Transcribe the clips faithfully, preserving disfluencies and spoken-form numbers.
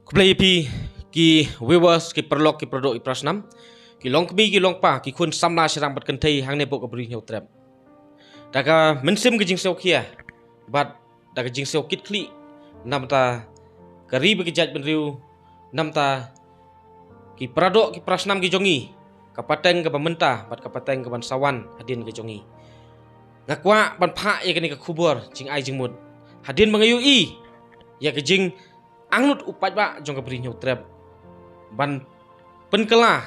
Khublei ïa phi ki viewers, ki paralok, ki paradoh, ki parasnam, ki longkmie, ki longkpa, ki khun samla shynrang bad kynthei hangne hapoh ka Bri Hynñiewtrep. Da ka mynsiem ka jingsngewkhia bad da ka jingsngew kitkhlieh namta ka ri bad ka jaitbynriew, namta ki paradoh, ki parasnam ki jong ngi, ka pateng kaba mynta bad ka pateng kaban sa wan hadien ka jong ngi. Nga kwah ban phah ïa kane ka khubor jingai jingmut hadien ba nga ïohi ïa ka jingangnud u paidbah jong ka Bri Hynñiewtrep ban pynkylla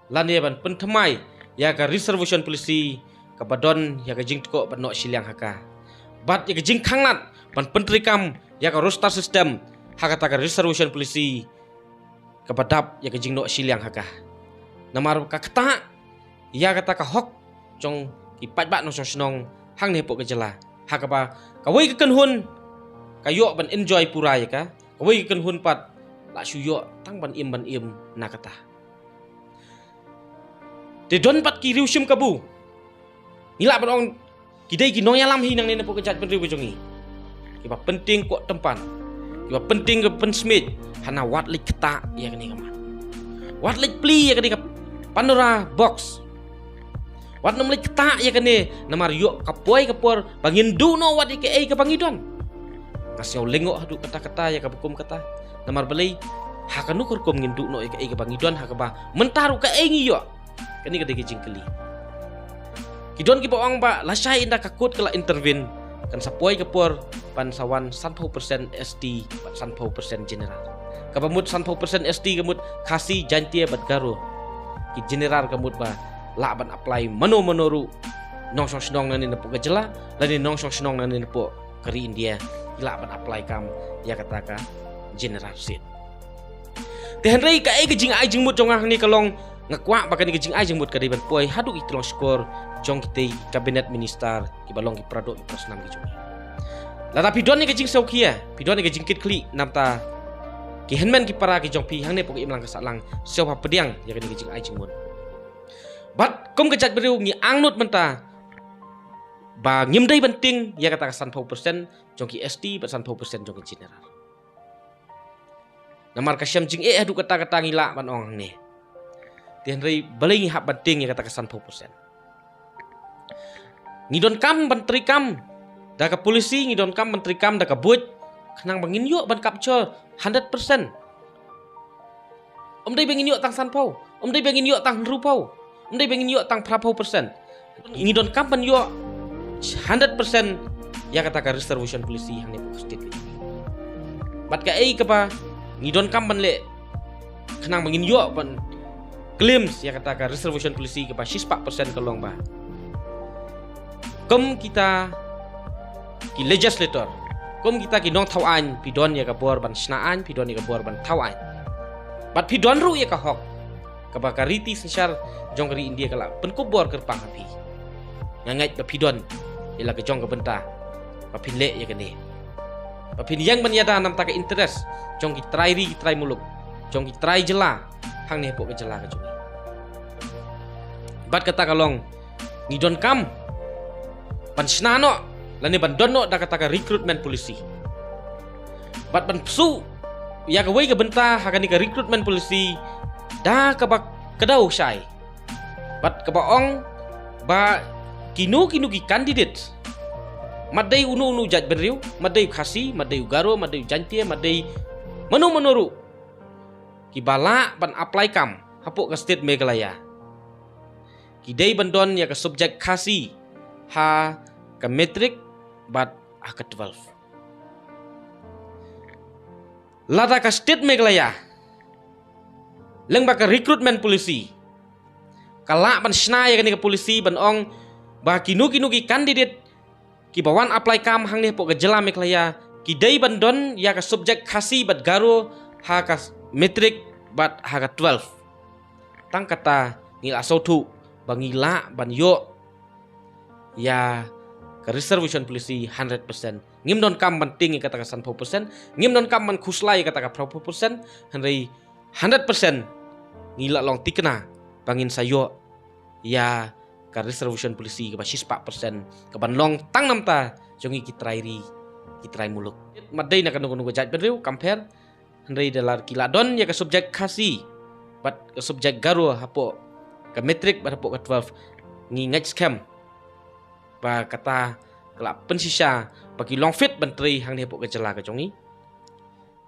lane ban pynthymmai ïa ka reservation policy kaba don ïa ka jingtkoh ban noh shiliang ha ka, bad ïa ka jingkhanglad ban pyntreikam ïa ka roster system ha kata ka reservation policy kaba dap ïa ka jingnoh shiliang ha ka. Namar ka ktah ïa kata ka hok jong ki paidbah nongshong shnong hangne hapoh ka jylla, ha kaba kawei ka kynhun ka ïoh ban enjoy pura ïa ka, kawei ka kynhun pat la shu ïoh tang ban im ban im na kata. Te don pat ki riewshim kabu, ngi lah ban ong ki dei ki nongïalam hi nangne napoh ka jaitbynriew ka jong ngi, kiba pyntieng koh tympan, kiba pyntieng ka pynsmiej, hana wat leit ktah ïa kane ka mat, wat leit plie ïa kane ka Pandora box. Wat nym leit ktah ïa kane, namar ïoh ka poi ka por ba ngin duh noh wat ïa kaei kaba ngi don. Nga sngew lyngngoh haduh katta katta ïa kaba kum kata. Namar balei, ha kano ka rukom ngin duh noh ïa kaei kaba ngi don, ha kaba mynta ruh kaei ngi ïoh? Kane ka dei ka jingkylli. Ki don kiba ong ba lashai ynda ka court ka la intervene, kan sa poi ka por ban sa wan sanphew percent S T bad sanphew percent general. Kaba mut sanphew percent S T ka mut Khasi, Jaintia bad Garo. Ki general ka mut ba lah ban apply mano mano ruh, nongshong shnong nangne napoh ka jylla lane nongshong shnong nangne napoh ka ri India, ki lah ban apply kam ïa kata ka general seat. Te hynrei kaei ka jingai jingmut jong nga hangne ka long, nga kwah ba kane ka jingai jingmut ka dei ban poi haduh ki tyllong shkor jong kitei ki cabinet minister kiba long ki paradoh ki parasnam ki jong ngi. Lada phi don ïa ka jingsngewkhia, phi don ïa ka jingkitkhlieh namta ki hynmen ki para ki jong phi hangne hapoh ka imlang ka sahlang, sngewbha pdiang ïa kane ka jingai jingmut. Bad kum ka jaitbynriew ngi angnud mynta ba ngim dei ban tieng ïa kata ka sanphew percent jong ki S T bad sanphew percent jong ki general. Namar ka shem jingeh haduh katta katta, ngi lah ban ong hangne. Te hynrei balei ngi hap ban tieng ïa kata ka sanphew percent? Ngi donkam ban treikam da ka policy, ngi donkam ban treikam da ka buit, khnang ba ngin ïoh ban capture hundred percent. Ym dei ba ngin ïoh tang sanphew, ym dei ba ngin ïoh tang hynriewphew, ym dei ba ngin ïoh tang phraphew percent. Ngi donkam ban ïoh hundred percent ïa kata ka reservation policy hangne hapoh ka state. Bad kaei kaba ngi donkam ban leh khnang ba ngin ïoh ban claims ïa kata ka reservation policy kaba shispah percent ka long ba, kum kita ki legislator, kum kita ki nongthaw aiñ, phi don ïa ka bor ban shna aiñ, phi don ïa ka bor ban thaw aiñ. Bad phi don ruh ïa ka hok kaba ka riti synshar jong ka ri India ka la pynkup bor kyrpang ha phi. Nga ngeit ba phi don ïa la ka jong ka bynta ba phin leh ïa kane, ba phin ïeng ban ïada namta ka interest jong ki trai ri, ki trai muluk, jong ki trai jylla hangne hapoh ka jylla ka jong ngi. Bad kata ka long, ngi donkam ban shna noh lane ban don noh da kata ka recruitment policy. Bad ban pyrshah ïa kawei ka bynta ha kane ka recruitment policy da kaba kdew shai. Bad kaba ong ba kino kino ki candidate, mat dei uno uno jaitbynriew, mat dei u Khasi, mat dei u Garo, mat dei u Jaintia, mat dei mano mano ruh, kiba lah ban apply kam hapoh ka state Meghalaya, ki dei ban don ïa ka subject Khasi ha ka matric bad ha ka twelve. Lada ka state Meghalaya lyngba ka recruitment policy ka lah ban shna ïa kane ka policy ban ong ba kino kino ki candidate kiba wan apply kam hangne hapoh ka jylla Meghalaya ki dei ban don ïa ka subject Khasi bad Garo ha ka matric bad ha ka twelve, tang kata ngi la sngewthuh ba ngi lah ban ïoh ïa ka reservation policy hundred percent. Ngim donkam ban tieng ïa kata ka sanphew percent, ngim donkam ban khuslai ïa kata ka phraphew percent, hynrei hundred percent ngi la long thikna ba ngin sa ïoh ïa ka reservation policy kaba shispah percent kaban long tang namta jong ngi ki trai ri, ki trai muluk. Mat dei na kano kano ka jaitbynriew, kam pher, Hynrei da la ki la don ïa ka subject Khasi bad ka subject Garo hapoh ka matric bad hapoh ka twelve, ngi ngeit skhem ba kata ka la pynshisha ba ki long fit ban trei hangne hapoh ka jylla ka jong ngi.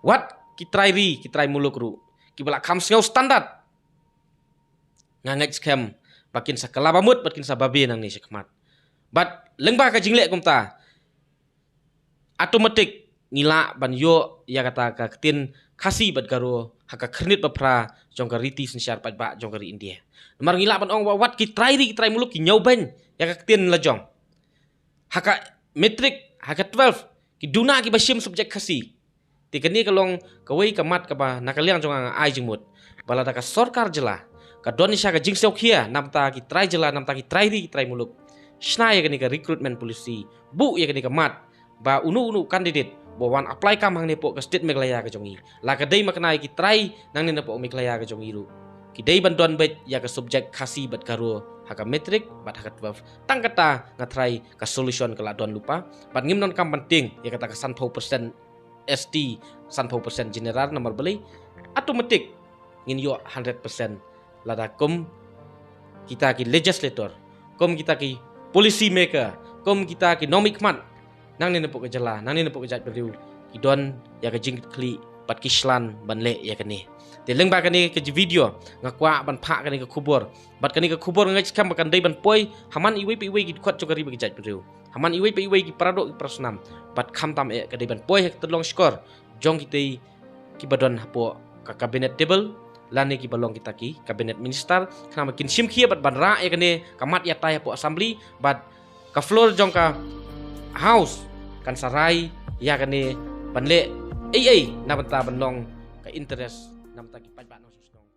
Wat ki trai ri, ki trai muluk ruh, kiba la kham sngew standard, nga ngeit skhem ba kin sa kylla bamut bad kin sa babe nangne shakhmat. Bad lyngba ka jingleh kumta, automatic ngi lah ban ïoh ïa kata ka ktien Khasi bad Garo ha ka khyrnit ba phra jong ka riti synshar paidbah jong ka ri India. Namar ngi lah ban ong ba wat ki trai ri, ki trai muluk ki ñiewbeiñ ïa ka ktien lajong. Ha ka matric, ha ka twelve, ki duna kiba shim subject Khasi. Te kane ka long kawei ka mat kaba na ka liang jong nga nga ai jingmut ba lada ka sorkar jylla ka don shisha ka jingsngewkhia namta ki trai jylla, namta ki trai ri, ki trai muluk, shna ïa kane ka recruitment policy, buh ïa kane ka mat ba uno uno candidate ba wan apply kam hangne hapoh ka state Meghalaya ka jong ngi, la ka dei ma kane ki trai nangne napoh Meghalaya ka jong ngi ruh, ki dei ban don beit ïa ka subject Khasi bad Garo ha ka matric bad ha ka twelve. Tang kata nga tharai ka solution ka la don lypa. Bad ngim donkam ban tieng ïa kata ka sanphew percent S T, sanphew percent general, namar balei? Automatic ngin ïoh hundred percent lada kum kita ki legislator, kum kita ki policy maker, kum kita ki nongmihkhmat nangne napoh ka jylla, nangne napoh ka jaitbynriew, ki don ïa ka jingkitkhlieh bad ki shlur ban leh ïa kane. Te lyngba kane ka video nga kwah ban phah kane ka khubor. Bad kane ka khubor nga ngeit skhem ba kan dei ban poi ha man iwei pa iwei ki dkhot jong ka ri bad ka jaitbynriew, ha man iwei pa iwei ki paradoh ki parasnam. Bad khamtam eh ka dei ban poi ha ka tyllong shkor jong kitei kiba don hapoh ka cabinet table lane kiba long kita ki cabinet minister, khnang ba kin shim khia bad ban rah ïa kane ka mat ïatai hapoh assembly bad ka floor jong ka house kan sa rai ïa kane ban leh ei ei na bynta ban long ka interest na bynta ki paidbah nongshong shnong.